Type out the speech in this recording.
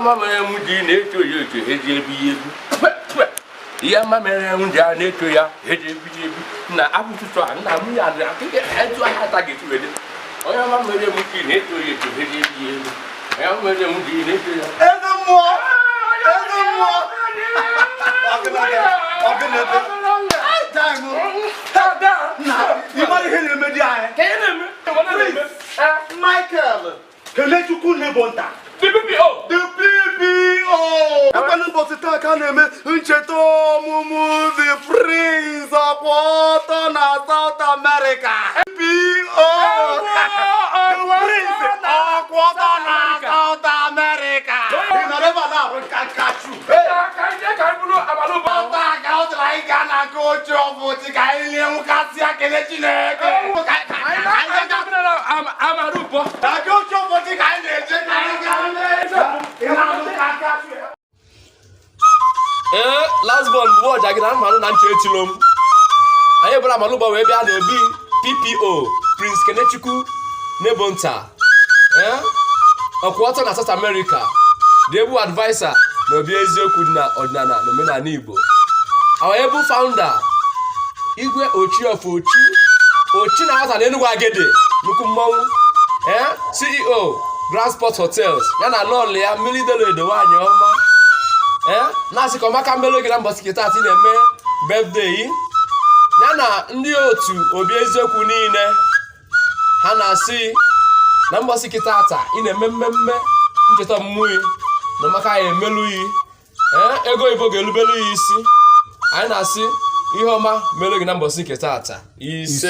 Ọma mere m ji na-eto ya eto eji ebi ya ebi. Ihe ọma mere m ji a na-eto ya eji ebi ya ebi. Na abụtụtụ a nna m ya na akịka etu ahịa ata ga-esi wede. Onye ọma mere m ji na-eto ya eto eji ebi ya ebi. Onye ọma mere m ji na-eto ya. Eze mmụọ! Eze mmụọ! Ọgịnete! Time! Na, ị mara ihe na-eme di anyị? Michael! Kenechukwu Nebonta. The PPO! The PPO! Ekwenụ ụbọchị taa ka a na-eme ncheta ọmụmụ The Prince ọkwa ọtọ na South America. PPO! The Prince ọkwa ọtọ na South America. Ị nọrọ ebe a na-arụ nka nkachu. Ọta ka ọ tụrụ anyị gaa na nke oche ọbụchi ka anyị lie nwụkasịa kele Chineke. Na nke oche ọbụchi ka anyị na-eje ka anyị gaa. Ị na-arụ nka nkachu. Ee, last born bụ ọja gị na mmanụ na ncha etilo m. Anyị bụrụ amalụbọ wee bịa n'obi PPO Prince Kenechukwu Nebonta, ee, ọkwụ ọtọ na South America, the able adviser na obi eziokwu dị na ọdịnala na omenala Igbo, our able founder, Igwe Ochi of Ochi Ochi na nwata na Enugu Agidi, nnukwu mmọnwụ, ee, CEO Grand Sport Hotels, ya na lọlụ ya mmiri delo edo nwaanyị ọma, ee, na-asị ka ọmaka mmelu gị na mbọsị kịta ị na-eme birthday, ya na ndị otu obi eziokwu niile. Ha na-asị na mbọsị kịta ata ị na-eme mmemme ncheta ọmụmụ yi na ọmaka ya emelu yi, ee, ego oyibo ga-elubelu ya isi. Anyị na-asị ihe ọma melu gị na mbọsị nke taata. Ise.